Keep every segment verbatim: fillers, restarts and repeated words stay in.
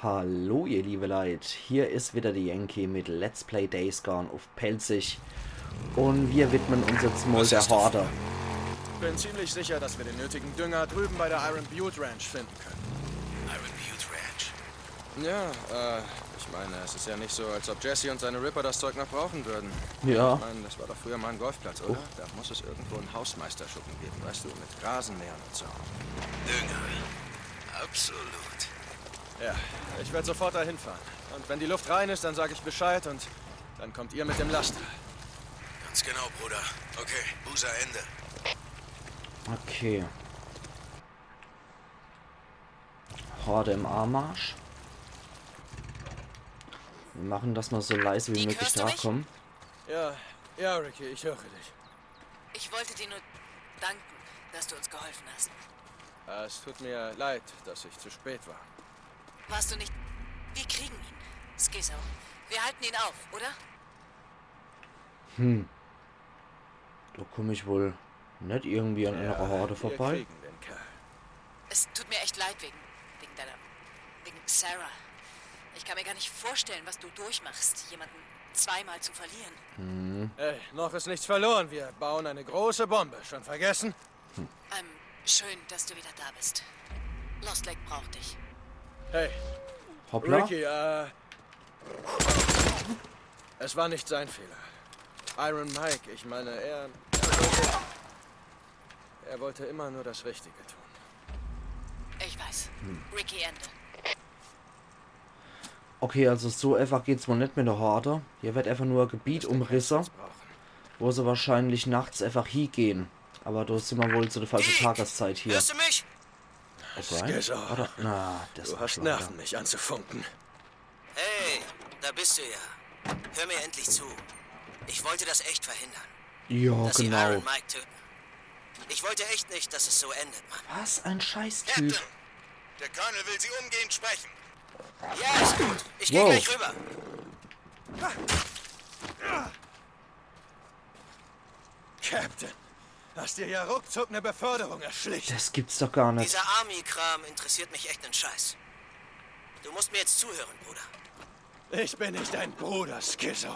Hallo ihr liebe Leit, hier is wieder de Yankee mit Let's Play Days Gone uff Pälzisch. Un mir widmen uns jetzt mol der Horde. Bin ziemlich sicher, dass wir den nötigen Dünger drüben bei der Iron Butte Ranch finden können. Iron Butte Ranch. Ja, äh, ich meine, es ist ja nicht so, als ob Jesse und seine Ripper das Zeug noch brauchen würden. Ja. Ich meine, das war doch früher mal ein Golfplatz, oder? Da muss es irgendwo einen Hausmeisterschuppen geben, weißt du, mit Rasenmähern und so. Dünger. Absolut. Ja, ich werde sofort dahin fahren. Und wenn die Luft rein ist, dann sage ich Bescheid und dann kommt ihr mit dem Laster. Ganz genau, Bruder. Okay, Boozer, Ende. Okay. Horde im Armarsch. Wir machen das mal so leise wie Deek, möglich hörst du da mich? Kommen. Ja, ja, Ricky, ich höre dich. Ich wollte dir nur danken, dass du uns geholfen hast. Es tut mir leid, dass ich zu spät war. Warst du nicht? Wir kriegen ihn. Skizzo. Wir halten ihn auf, oder? Da komm ich wohl net irgendwie an einer Horde Wir vorbei. Kriegen den Kerl. Es tut mir echt leid wegen, wegen deiner, wegen Sarah. Ich kann mir gar nicht vorstellen, was du durchmachst, jemanden zweimal zu verlieren. Hey, noch ist nichts verloren. Wir bauen eine große Bombe. Schon vergessen? Ähm, schön, dass du wieder da bist. Lost Lake braucht dich. Hey, Hoppla. Ricky, äh. Es war nicht sein Fehler. Iron Mike, ich meine, er. Er wollte, er wollte immer nur das Richtige tun. Ich weiß. Ricky, Ende. Okay, also so einfach geht's wohl net mit der Horde. Hier wird einfach nur ein Gebiet umrisse, Nichts brauchen. Wo se wahrscheinlich nachts einfach hiegehen. Aber da sind wir wohl zu der falschen Tageszeit hier. Hörst du mich? Alright. Skizzo. Oder? Na, das Du hast Arschloch, ja. Nerven, mich anzufunken. Hey, da bist du ja. Hör mir endlich zu. Ich wollte das echt verhindern, Ja, dass sie genau. Iron Mike töten. Ich wollte echt nicht, dass es so endet, Mann. Was ein Scheißtyp. Captain! Der Colonel will Sie umgehend sprechen. Ja, ist gut. Ich gehe Wow. Gleich rüber. Captain, hast dir ja ruckzuck eine Beförderung erschlichen. Das gibt's doch gar net. Dieser Army-Kram interessiert mich echt einen Scheiß. Du musst mir jetzt zuhören, Bruder. Ich bin nicht dein Bruder, Skizzo.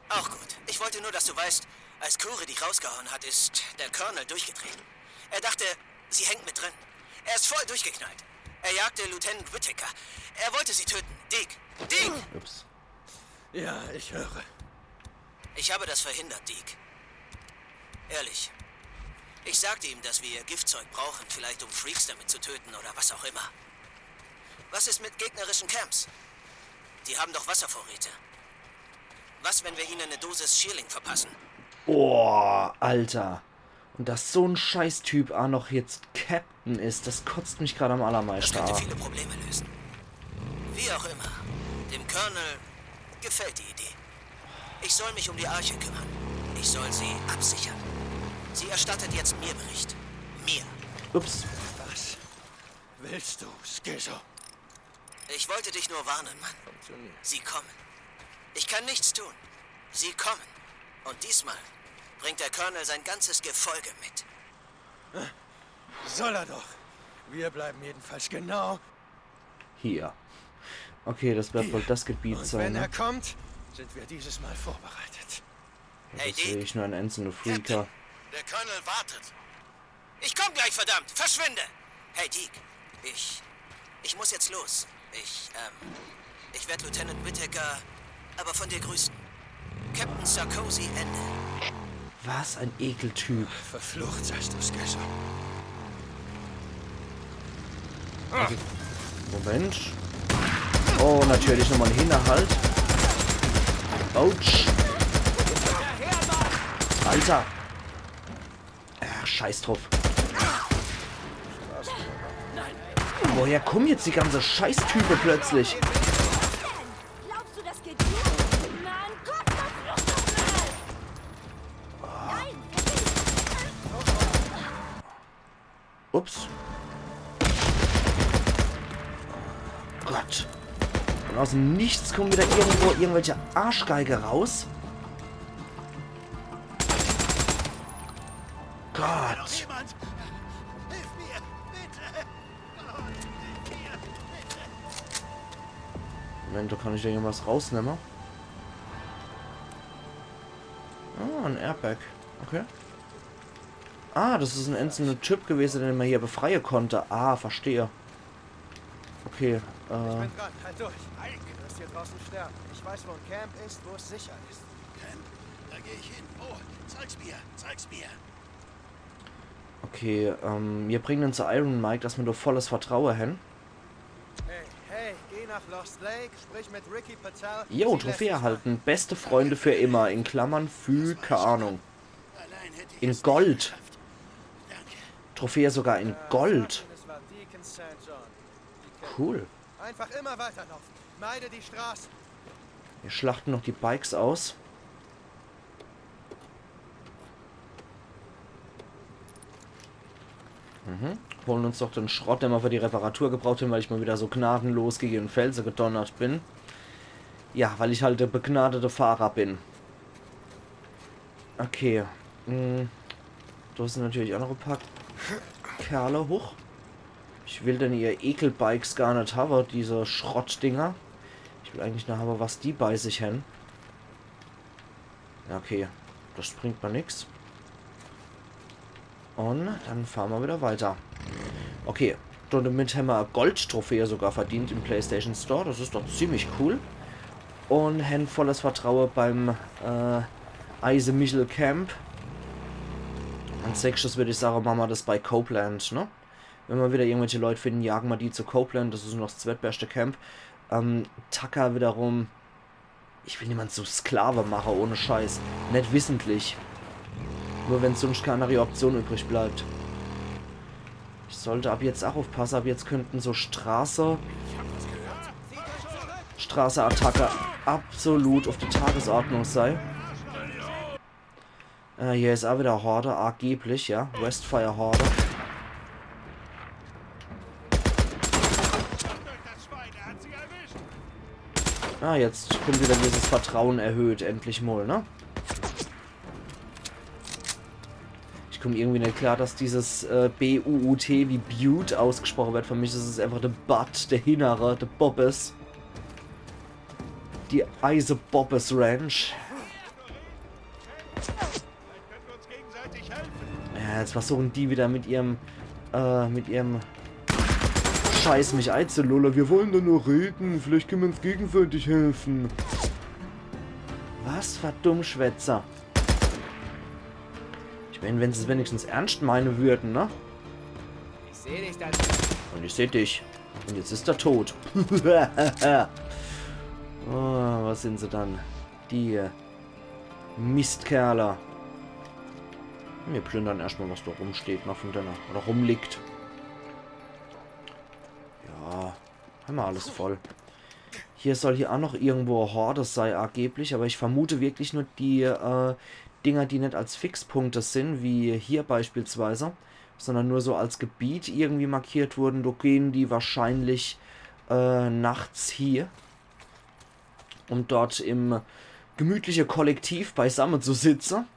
Auch gut. Ich wollte nur, dass du weißt, als Kouri dich rausgehauen hat, ist der Colonel durchgedreht. Er dachte, sie hängt mit drin. Er ist voll durchgeknallt. Er jagte Lieutenant Whitaker. Er wollte sie töten. Deek. Deek! Ups. Ja, ich höre. Ich habe das verhindert, Deek. Ehrlich. Ich sagte ihm, dass wir ihr Giftzeug brauchen, vielleicht um Freaks damit zu töten oder was auch immer. Was ist mit gegnerischen Camps? Die haben doch Wasservorräte. Was, wenn wir ihnen eine Dosis Schierling verpassen? Boah, Alter. Und dass so ein Scheißtyp auch noch jetzt Captain ist, das kotzt mich gerade am Das allermeisten könnte an. Viele Probleme lösen. Wie auch immer. Dem Colonel gefällt die Idee. Ich soll mich um die Arche kümmern. Ich soll sie absichern. Sie erstattet jetzt mir Bericht. Mir. Ups. Was willst du, Skizzo? Ich wollte dich nur warnen, Mann. Funktioniert. Sie kommen. Ich kann nichts tun. Sie kommen. Und diesmal bringt der Colonel sein ganzes Gefolge mit. Soll er doch. Wir bleiben jedenfalls genau Hier. Okay, das wird wohl das Gebiet Und sein. wenn er Ne? kommt, sind wir dieses Mal vorbereitet. Hey, Da sehe Deek. Ich nur einen einzelnen Freaker. Der Colonel wartet. Ich komm gleich, verdammt! Verschwinde! Hey, Deek. Ich. Ich muss jetzt los. Ich, ähm. Ich werde Lieutenant Whitaker aber von dir grüßen. Captain Sarkozy, Ende. Was ein Ekeltyp. Verflucht, sagst du, Skizzo. Moment. Oh, natürlich nochmal ein Hinterhalt. Autsch. Alter. Ach, scheiß drauf. Woher kommen jetzt die ganze Scheißtype plötzlich? Glaubst du, das geht gut? Mann, Gott, verflucht nochmal! Nein! Ups. Gott. Und aus dem Nichts kommen wieder irgendwo irgendwelche Arschgeige raus. Gott. Jemand! Hilf mir! Bitte! Gott, hilf mir! Bitte! Moment, do kann ich do irgendwas rausnemme. Ah, en Airbag. Okay. Ah, das is en einzelner Typ gewese, den ma hier befreie konnt. Ah, verstehe. Okay, Ich äh, bin dran, halt durch. Du wirst hier draußen sterben. Ich weiß, wo ein Camp ist, wo es sicher ist. Camp? Da geh ich hin. Oh, zeig's mir, zeig's mir. Okay, ähm, mir bringe en zu Iron Mike, dass ma do volles Vertraue hen. Hey, hey, geh nach Lost Lake, sprich mit Ricky Patel. Jo, Sie lässt Trophäe es erhalten. Beste Freunde für immer. In Klammern für, keine Ahnung. Allein hätte ich In es Gold. nicht geschafft. Danke. Trophäe sogar in Gold. Es war Deacon Saint John. Cool. Einfach immer weiterlaufen. Meide die Straße. Wir schlachten noch die Bikes aus. Mhm. Holen uns doch den Schrott, den ma für die Reparatur gebraucht hen, weil ich mal wieder so gnadenlos gegen Felse gedonnert bin. Ja, weil ich halt der begnadete Fahrer bin. Okay. Hm. Do sin natürlich auch noch e paar Kerle. Huch. Ich will denn ihr Ekelbikes gar net hawwe, diese Schrottdinger. Ich will eigentlich nur hawwe, was die bei sich hen. Ja, okay. Das bringt ma nix. Und dann fahre ma wieder weiter. Okay. Und damit hen ma e Goldtrophäe sogar verdient im PlayStation Store. Das is doch ziemlich cool. Und hen volles Vertraue beim äh, Eise Michel Camp. Als nächstes würd ich sage, mache ma das bei Copeland, ne? Wenn ma wieder irgendwelche Leut finden, jage ma die zu Copeland. Das is noch das zwettbeste Camp. Ähm, Tucker wiederum. Ich will niemand zu Sklave mache, ohne Scheiß. Net wissentlich. Nur wenn sunscht kei annere Option übrig bleibt. Ich sollt ab jetzt auch aufpasse. Ab jetzt könnten so Straße, Straße-Attacke absolut auf der Tagesordnung sei. Äh, hier is auch wieder Horde, angeblich, ja. Westfire Horde. Ah, jetzt kommt wieder dieses Vertrauen erhöht, endlich mal, ne? Ich komm irgendwie net klar, dass dieses äh, B U U T wie Butte ausgesproche wird. Für mich is es einfach der Butt, der Hinnere, der Bobbes. Die Eise Bobbes Ranch. Ja, jetzt versuchen die wieder mit ihrem, äh, mit ihrem Scheiß mich einzulullen. Wir wollen doch nur reden, vielleicht können wir uns gegenseitig helfen. Was für Dummschwätzer. Ich mein, wenn sie es wenigstens ernst meinen würden, ne? Ich sehe dich da. Und ich seh dich. Und jetzt is er tot. Oh, was sind sie dann? Die Mistkerle. Wir plündern erstmal, was da rumsteht, noch von denen. Oder rumliegt. Ja, haben wir alles voll. Hier soll hier auch noch irgendwo Horde sei, angeblich, aber ich vermute wirklich nur die äh, Dinger, die net als Fixpunkte sind, wie hier beispielsweise, sondern nur so als Gebiet irgendwie markiert wurden. Da gehen die wahrscheinlich äh, nachts hier, um dort im gemütliche Kollektiv beisammen zu sitzen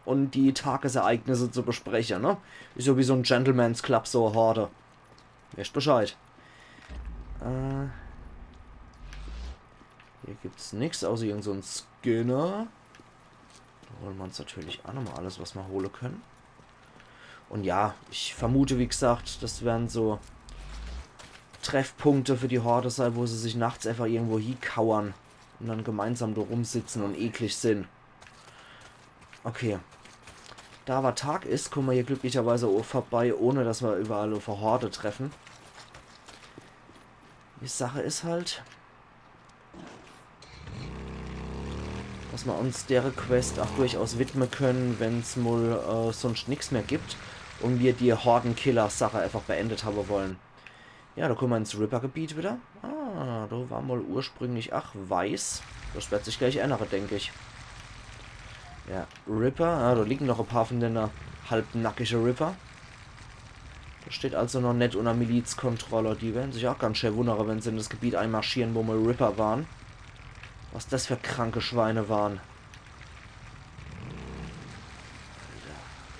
und die Tagesereignisse zu besprechen, ne? Is ja wie so en Gentleman's Club, so e Horde. Wisst Bescheid. Äh, hier gibt's nix, außer irgend so en Skinner. Da holen wir uns natürlich auch nochmal alles, was wir holen können. Und ja, ich vermute, wie gesagt, das werden so Treffpunkte für die Horde sein, wo sie sich nachts einfach irgendwo hiekauern und dann gemeinsam da rumsitzen und eklig sind. Okay. Da aber Tag is, kommen wir hier glücklicherweise auch vorbei, ohne dass wir überall auf e Horde treffen. Die Sache is halt, dass wir uns der Quest auch durchaus widmen können, wenn's mal äh, sonst nix mehr gibt und wir die Hordenkiller-Sache einfach beendet haben wollen. Ja, da kommen wir ins Ripper-Gebiet wieder. Ah, da war mal ursprünglich, ach, weiß. Das wird sich gleich ändern, denk ich. Ja, Ripper. Ah, da liegen noch e paar von denen halbnackige Ripper. Das steht also noch net unter Milizkontrolle. Die werden sich auch ganz schön wundern, wenn sie in das Gebiet einmarschieren, wo mal Ripper waren. Was das für kranke Schweine waren.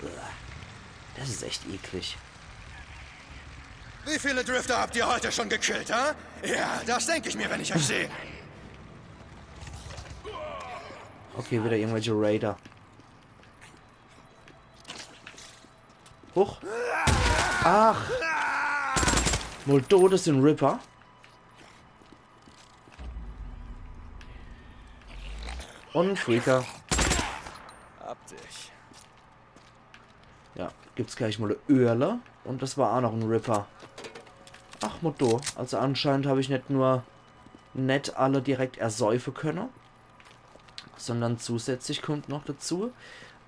Alter. Uah. Das is echt eklig. Wie viele Drifter habt ihr heute schon gekillt, ha? Ja, das denke ich mir, wenn ich euch sehe. Okay, wieder irgendwelche Raider. Huch. Ach. Mol do, das sin Ripper. Und Freaker. Hab dich. Ja, gibt's gleich mol e Öhrle. Und das war a noch en Ripper. Ach, mol do. Also anscheinend hab ich net nur net alle direkt ersäufe könne, sondern zusätzlich kommt noch dazu,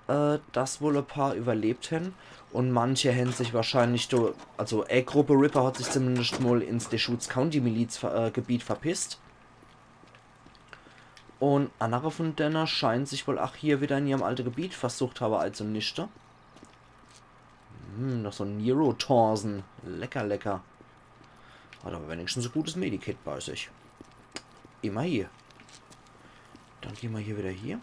äh, dass wohl e paar überlebt hen. Und manche hen sich wahrscheinlich do, also e Gruppe Ripper hat sich zumindest mol ins Deschutes County Miliz, äh, Gebiet verpisst. Und annere von denne scheinen sich wohl ach hier wieder in ihrem alte Gebiet versucht habe einzunischte. Hm, noch so en Neurotoxin. Lecker, lecker. Hat aber wenigstens e gutes Medikit bei sich. Immerhin. Dann gehn mer hier wieder hier.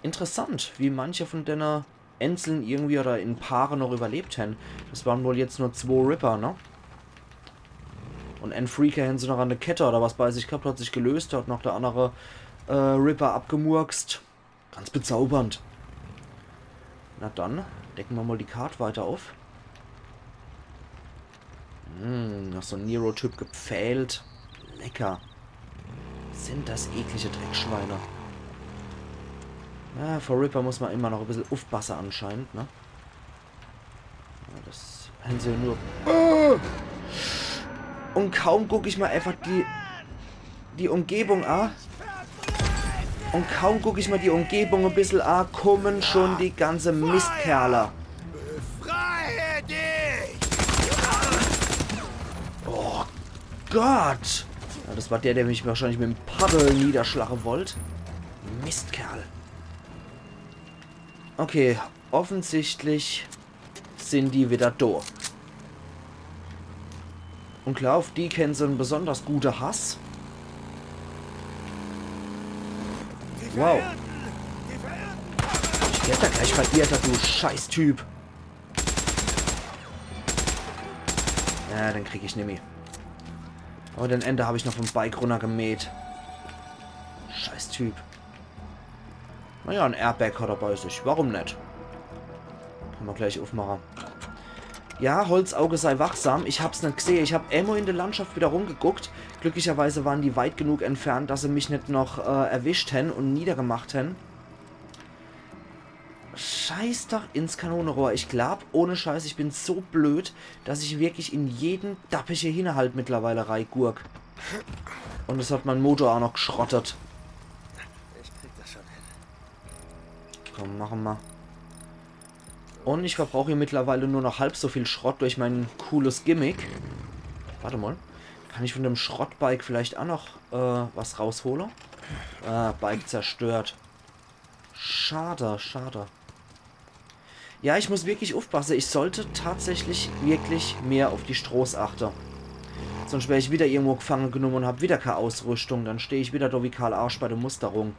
Interessant, wie manche von denne einzeln irgendwie oder in Paare noch überlebt hen. Das waren wohl jetzt nur zwo Ripper, ne? Und en Freaker hen se noch an de Kette oder was bei sich gehabt, hat sich gelöst, hat noch der annere, äh, Ripper abgemurkst. Ganz bezaubernd. Na dann, decke mer mol die Kart weiter auf. Hm, noch so en Nero-Typ gepfählt. Lecker. Sind das eklige Dreckschweine. Ja, vor Ripper muss mer immer noch e bissel uffbasse anscheinend, ne? Ja, das hen se nur. Oh! Und kaum guck ich mol einfach die, die Umgebung a. Und kaum guck ich mol die Umgebung e bissel a, kommen schon die ganze Mistkerle. Befreie dich! Oh Gott! Ja, das war der, der mich wahrscheinlich mit dem Paddel niederschlagen wollt. Mistkerl. Okay, offensichtlich sind die wieder do. Und klar, auf die kennen se en besonders gute Hass. Wow. Ich werd da gleich verirrt, du Scheißtyp. Ja, den krieg ich nimmi. Aber den Ende hab ich noch vom Bike runnergemäht. Scheißtyp. Naja, en Airbag hat er bei sich. Warum net? Kann mer gleich uffmache. Ja, Holzauge, sei wachsam. Ich hab's net gsehe. Ich hab emol in de Landschaft wieder rumgeguckt. Glücklicherweise waren die weit genug entfernt, dass se mich net noch, äh, erwischt hen und niedergemacht hen. Scheiß doch ins Kanonerohr. Ich glaub, ohne Scheiß, ich bin so blöd, dass ich wirklich in jeden dappische Hinnerhalt mittlerweile reigurk. Und es hat mein Motor auch noch geschrottet. Ich krieg das schon hin. Komm, mache mer. Und ich verbrauche hier mittlerweile nur noch halb so viel Schrott durch mein cooles Gimmick. Warte mal. Kann ich von dem Schrottbike vielleicht auch noch, äh, was raushole? Äh, Bike zerstört. Schade, schade. Ja, ich muss wirklich uffpasse. Ich sollte tatsächlich wirklich mehr auf die Stroß achte. Sonst wär ich wieder irgendwo gefange genumme und hab wieder kei Ausrüstung. Dann steh ich wieder do wie Karl Arsch bei der Musterung.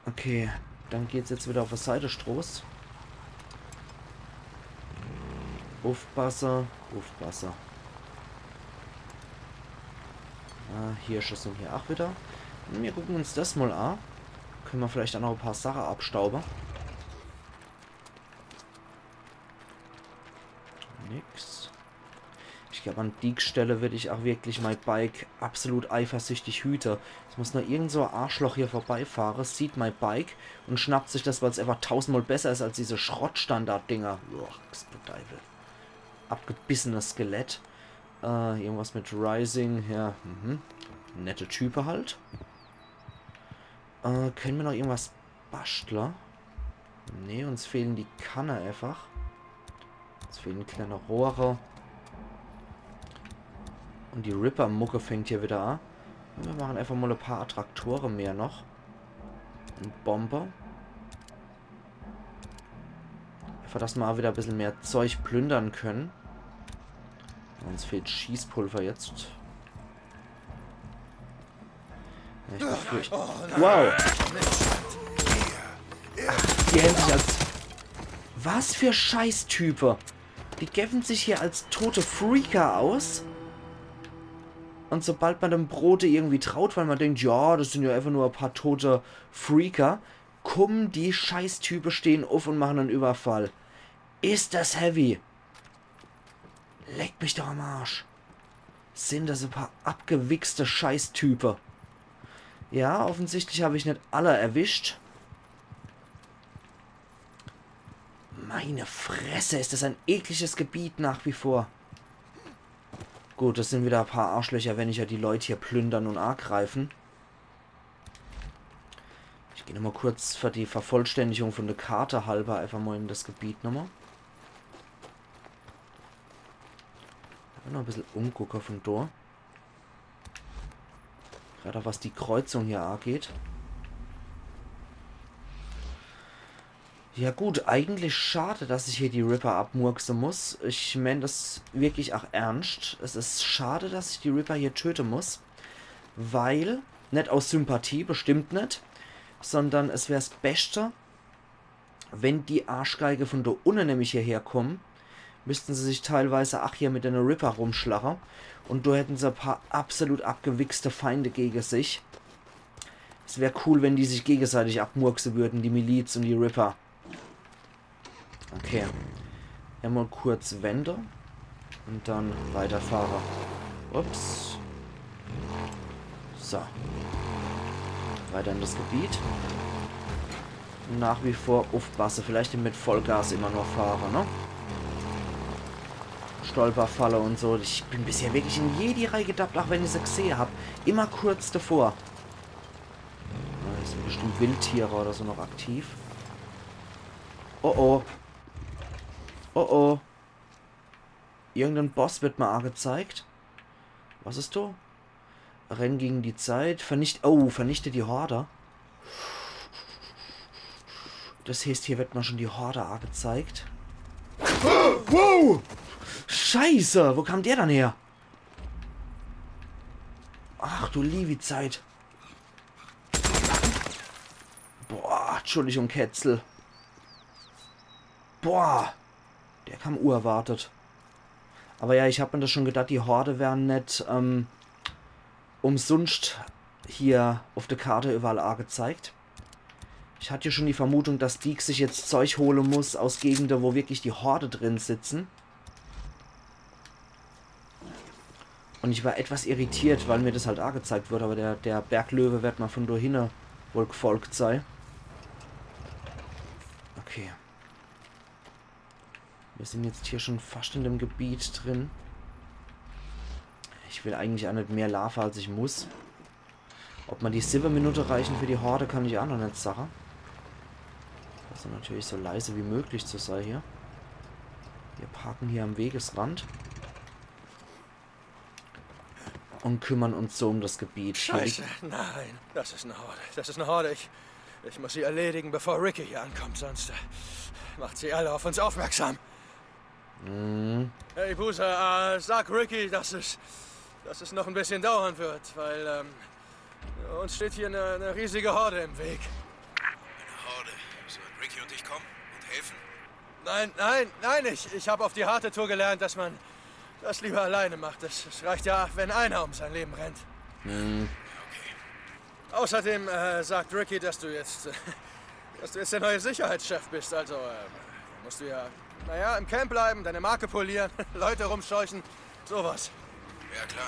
Okay, dann geht's jetzt wieder auf die Seite Stroß. Uffpasse, uffpasse. Ah, Hirsche sind hier auch wieder. Mir gucken uns das mal an. Können wir vielleicht auch noch ein paar Sachen abstauben. Nix. Ich glaub, an die Stelle würd ich auch wirklich mein Bike absolut eifersüchtig hüte. Es muss nur irgend so ein Arschloch hier vorbeifahre, sieht mein Bike und schnappt sich das, weil's einfach tausendmal besser ist als diese Schrottstandard-Dinger. Boah, Teufel. Abgebissenes Skelett. Äh, irgendwas mit Rising, ja, mhm. Nette Type halt. Äh, können wir noch irgendwas bastle? Nee, uns fehlen die Kanne einfach. Uns fehlen kleine Rohre. Und die Ripper-Mucke fängt hier wieder an. Und wir machen einfach mal ein paar Attraktore mehr noch. Und Bombe. Einfach, dass wir auch wieder ein bisschen mehr Zeug plündern können. Uns fehlt Schießpulver jetzt. Ja, ich befürchte. Wow! Ach, die haben sich als. Was für Scheißtype! Die gewwen sich hier als tote Freaker aus. Und sobald man dem Brote irgendwie traut, weil man denkt, ja, das sind ja einfach nur ein paar tote Freaker, kommen die Scheißtype, stehen auf und machen einen Überfall. Ist das heavy. Leck mich doch am Arsch. Sind das ein paar abgewichste Scheißtype. Ja, offensichtlich habe ich nicht alle erwischt. Meine Fresse, ist das ein ekliges Gebiet nach wie vor. Gut, das sind wieder ein paar Arschlöcher, wenn ich ja die Leute hier plündern und angreifen. Ich gehe nochmal kurz für die Vervollständigung von der Karte halber einfach mal in das Gebiet nochmal. Noch ein bisschen umgucken von da. Gerade auch was die Kreuzung hier angeht. Ja gut, eigentlich schade, dass ich hier die Ripper abmurkse muss. Ich mein das wirklich auch ernst. Es ist schade, dass ich die Ripper hier töten muss. Weil, nicht aus Sympathie, bestimmt nicht, sondern es wär's Beste, wenn die Arschgeige von da unten nämlich hierher kommen, müssten sie sich teilweise auch hier mit einer Ripper rumschlagen. Und da hätten sie ein paar absolut abgewichste Feinde gegen sich. Es wär cool, wenn die sich gegenseitig abmurksen würden, die Miliz und die Ripper. Okay. Einmal kurz wende und dann weiterfahre. Ups. So. Weiter in das Gebiet. Nach wie vor aufpasse. Vielleicht mit Vollgas immer nur fahre, ne? Stolperfalle und so. Ich bin bisher wirklich in jede reingedappt, auch wenn ich sie gesehen hab. Immer kurz davor. Da sind bestimmt Wildtiere oder so noch aktiv. Oh oh. Oh oh. Irgendein Boss wird mir angezeigt. Was ist da? Renn gegen die Zeit. Vernicht-, oh, vernichte die Horde. Das heißt, hier wird mir schon die Horde angezeigt. Wow! Scheiße, wo kam der dann her? Ach du liebe Zeit. Boah, Entschuldigung, Kätzel. Boah, der kam unerwartet. Aber ja, ich hab mir das schon gedacht, die Horde wären nicht ähm, umsonst hier auf der Karte überall angezeigt. Ich hatte ja schon die Vermutung, dass Deek sich jetzt Zeug holen muss aus Gegenden, wo wirklich die Horde drin sitzen. Und ich war etwas irritiert, weil mir das halt angezeigt wurde, aber der, der Berglöwe wird mir von da hinne wohl gefolgt sei. Okay. Wir sind jetzt hier schon fast in dem Gebiet drin. Ich will eigentlich auch nicht mehr laafe, als ich muss. Ob mir die siwwe Minute reichen für die Horde, kann ich auch noch nicht sagen. Also natürlich so leise wie möglich zu sein hier. Wir parken hier am Wegesrand. Und kümmern uns so um das Gebiet. Hier liegt Scheiße, nein. Das ist eine Horde. Das ist eine Horde. Ich, ich muss sie erledigen, bevor Ricky hier ankommt. Sonst äh, macht sie alle auf uns aufmerksam. Mhm. Hey, Boozer, äh, sag Ricky, dass es, dass es noch ein bisschen dauern wird, weil ähm, uns steht hier eine, eine riesige Horde im Weg. Eine Horde? Sollen Ricky und ich kommen und helfen? Nein, nein, nein, ich, ich habe auf die harte Tour gelernt, dass man das lieber alleine macht. Es, es reicht ja, wenn einer um sein Leben rennt. Mhm. Okay. Außerdem äh, sagt Ricky, dass du jetzt, äh, dass du jetzt der neue Sicherheitschef bist. Also äh, musst du ja, naja, im Camp bleiben, deine Marke polieren, Leute rumscheuchen, sowas. Ja, klar.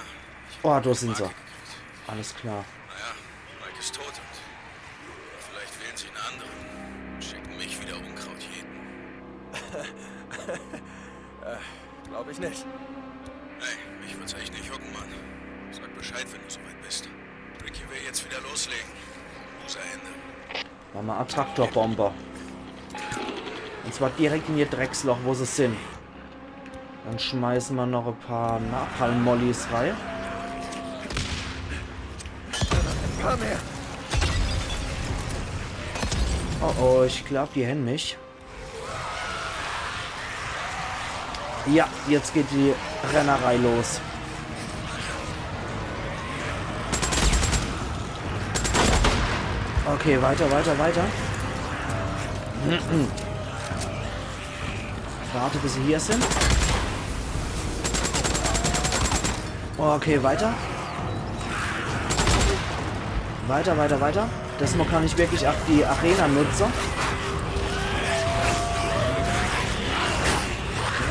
Ich Oh, hab da die sind Marke sie. Gekriegt. Alles klar. Naja, Mike ist tot und vielleicht wählen sie einen anderen und schicken mich wieder Unkraut jäten. Äh, glaub ich nicht. Hey, mich würd's echt nicht jucken, Mann. Sag Bescheid, wenn du soweit bist. Ricky will jetzt wieder loslegen. Boozer Ende. Mach mal Attraktorbombe. Und zwar direkt in ihr Drecksloch, wo sie sind. Dann schmeißen wir noch ein paar Napalm-Mollys rein. Komm her! Oh oh, ich glaub, die hänn mich. Ja, jetzt geht die Rennerei los. Okay, weiter, weiter, weiter. Warte, bis sie hier sind. Okay, weiter. Weiter, weiter, weiter. Desmol kann ich wirklich ach die Arena nutze.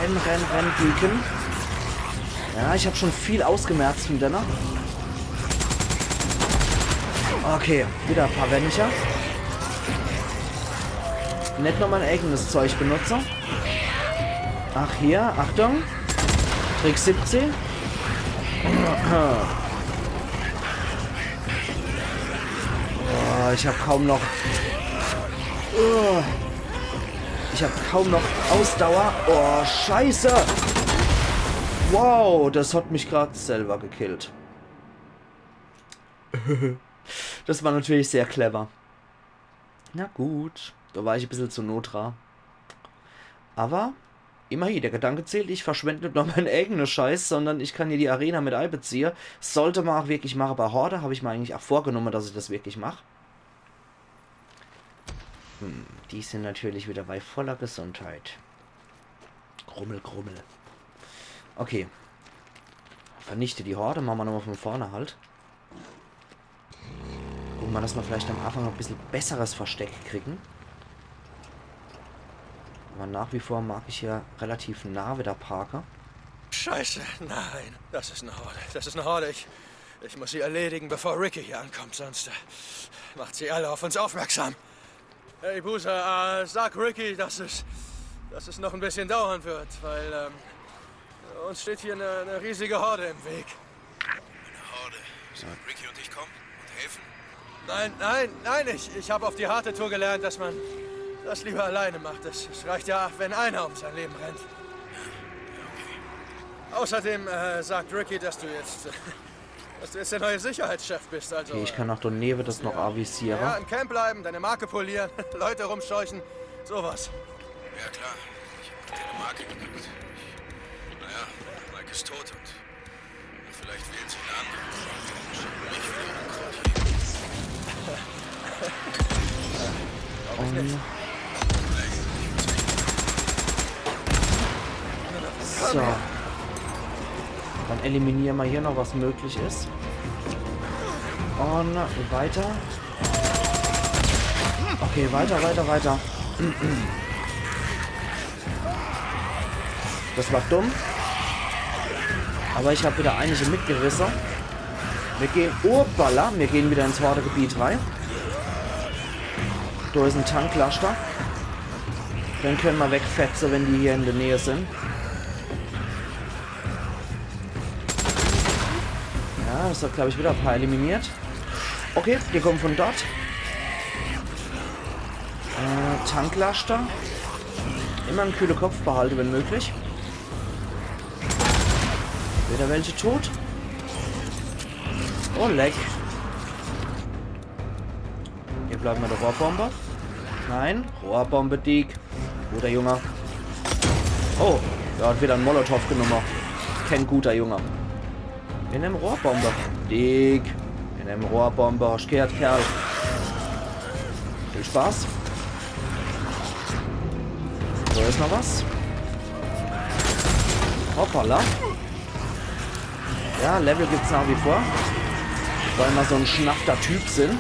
Renn, renn, renn, Deacon. Ja, ich hab schon viel ausgemerzt mit denne. Okay, wieder e paar Wennicher. Net nur mein eigenes Zeug benutze. Ach, hier, Achtung. Trick siebzehn. Oh, ich hab kaum noch. Oh. Ich hab kaum noch Ausdauer. Oh, Scheiße. Wow, das hat mich grad selber gekillt. Das war natürlich sehr clever. Na gut, da war ich e bissel zu noh dra. Aber immerhin, der Gedanke zählt, ich verschwend net nur mein eigene Scheiß, sondern ich kann hier die Arena mit einbeziehe. Sollte ma ach wirklich mache. Bei Horde hab ich mir eigentlich ach vorgenumme, dass ich das wirklich mach. Hm, die sind natürlich wieder bei voller Gesundheit. Grummel, grummel. Okay. Vernichte die Horde, mache ma nochmal von vorne halt. Gucke ma, dass ma vielleicht am Anfang noch e bissel besseres Versteck kriegen. Aber nach wie vor mag ich hier relativ nah wieder parke. Scheiße, nein. Das ist eine Horde. Das ist eine Horde. Ich, ich muss sie erledigen, bevor Ricky hier ankommt. Sonst äh, macht sie alle auf uns aufmerksam. Hey, Boozer, äh, sag Ricky, dass es, dass es noch ein bisschen dauern wird, weil ähm, uns steht hier eine, eine riesige Horde im Weg. Eine Horde? Sollen Ricky und ich kommen und helfen? Nein, nein, nein, ich, ich habe auf die harte Tour gelernt, dass man das lieber alleine macht. Es, es reicht ja, wenn einer um sein Leben rennt. Außerdem äh, sagt Ricky, dass du jetzt, dass du jetzt der neue Sicherheitschef bist. Also, okay, ich kann ach do newe das noch avisiere. Ja, im Camp bleiben, deine Marke polieren, Leute rumscheuchen, sowas. Ja klar, ich habe keine Marke gekriegt. Ich, naja, Mike ist tot und vielleicht wählen sie eine andere. Schicken mich wieder Unkraut hier. Glaub ich nicht. So. Dann eliminiere ma hier noch, was möglich is. Und weiter. Okay, weiter, weiter, weiter. Das war dumm. Aber ich hab wieder einige mitgerisse. Mir gehen, opala, mir gehen wieder ins Horde-Gebiet rein. Do is en Tanklaster. Den könne ma wegfetze, wenn die hier in der Nähe sind. Ja, das hat, glaub ich, wieder e paar eliminiert. Okay, die kommen von dort. Äh, Tanklaster. Immer en kühle Kopf behalte, wenn möglich. Wieder welche tot. Oh, leck. Hier bleiben ma der Rohrbombe. Nein, Rohrbombe, Deek. Guter Junge. Oh, der hat wieder en Molotow genumme. Kein guter Junge. Mir nemme Rohrbombe. Deek. Mir nemme Rohrbombe. Hosch gehert, Kerl? Viel Spaß. So, is noch was? Hoppala. Ja, Level gibt's nach wie vor. Weil ma so en schnafter Typ sind.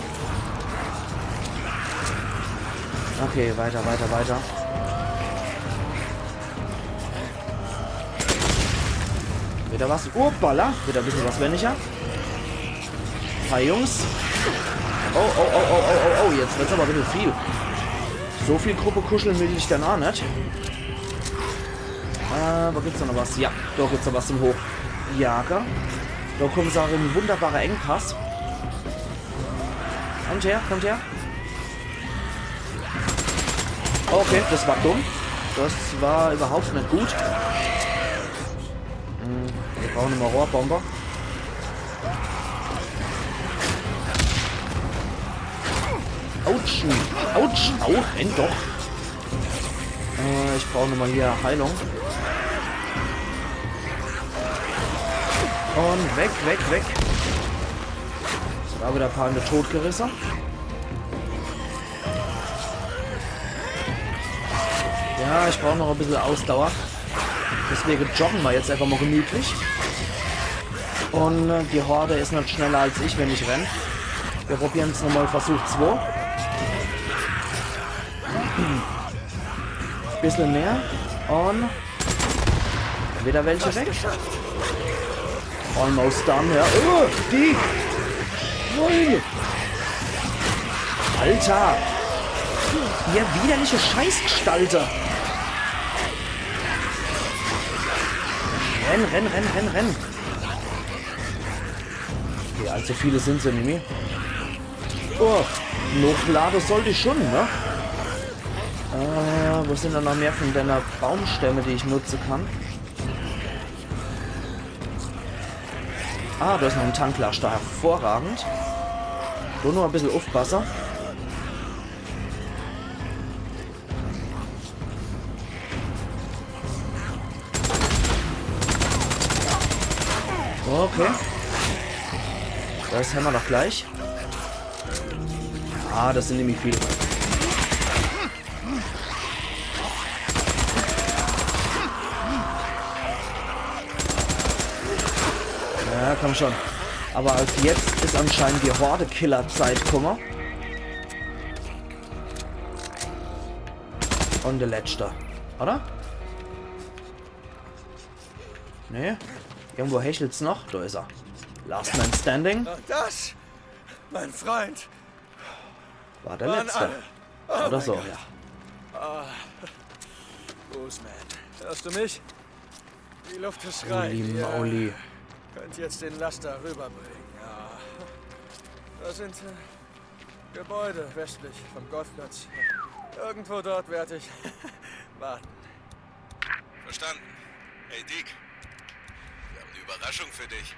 Okay, weiter, weiter, weiter. Wieder was. Uppala. Wieder e bissel was weniger. Hi, Jungs. Oh, oh, oh, oh, oh, oh, oh. Jetzt wird's aber e bissel viel. So viel Gruppe kuscheln will ich dann auch net. Äh, wo gibt's da noch was? Ja, da gibt's noch was zum Hochjage. Da kommen sie auch in en wunderbare Engpass. Kommt her, kommt her. Okay, das war dumm. Das war überhaupt net gut. Hm, wir brauchen immer Rohrbomber. Autsch. Autsch. Au, renn doch. Äh, ich brauch nochmal hier Heilung. Und weg, weg, weg. Da wieder e paar in de Tod gerisse. Ja, ich brauch noch e bissel Ausdauer. Deswegen joggen wir jetzt einfach mal gemütlich. Und äh, die Horde is net schneller als ich, wenn ich renn. Wir probieren's nochmal, Versuch zwei. Bissel näher. Und wieder welche weg. Almost done, ja. Oh, die. Ui. Alter. Ihr widerliche Scheißgestalte. Renn, renn, renn, renn, renn. Okay, allzu viele sin se nimmi. Oh, nochlade sollt ich schon, ne? Äh, wo sin dann noch mehr von denne Baumstämme, die ich nutze kann? Ah, do is noch en Tanklaster. Hervorragend. Do nur e bissel uffpasse. Okay. Das hämmer doch gleich. Ah, das sin nämlich viele. Ja, komm schon. Aber jetzt is anscheinend die Horde-Killer-Zeit, guck mal. Und der letzte, oder? Nee? Irgendwo hechelt's noch. Do is er. Last Man Standing. Und das, mein Freund, War der waren letzte. alle. Oh Oder mein so, Gott. Ja. Ah. Boozman, hörst du mich? Die Luft ist rein. Holy Ihr moly. könnt jetzt den Laster rüberbringen. Ja. Da sind äh, Gebäude westlich vom Golfplatz. Irgendwo dort werde ich warten. Verstanden. Hey Deek, wir haben eine Überraschung für dich.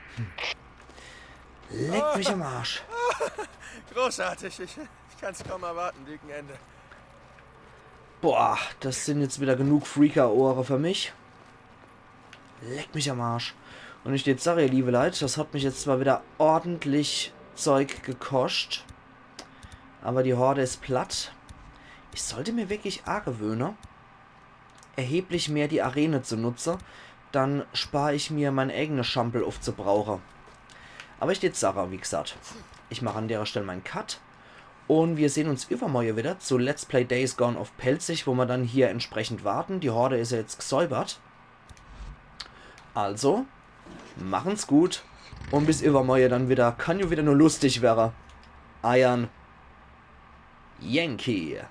Leck mich am Arsch. Großartig. Ich, ich kann es kaum erwarten, Deacon Ende. Boah, das sin jetzt wieder genug Freaker-Ohre für mich. Leck mich am Arsch. Und ich jetzt sag, ihr liebe Leit, das hat mich jetzt zwar wieder ordentlich Zeug gekoscht. Aber die Horde is platt. Ich sollt mir wirklich agewöhne, erheblich mehr die Arene zu nutze. Dann spar ich mir mein eigene Schampel uffzubrauche. Aber ich jetzt sag, wie gesagt, ich mach an derer Stell mein Cut. Und wir sehn uns übermorje wieder zu Let's Play Days Gone uff Pälzisch, wo mer dann hier entsprechend warten. Die Horde is ja jetzt gesäubert. Also, machen's gut. Und bis übermorje dann wieder. Kann ja wieder nur lustig werre. Eiern Yankee.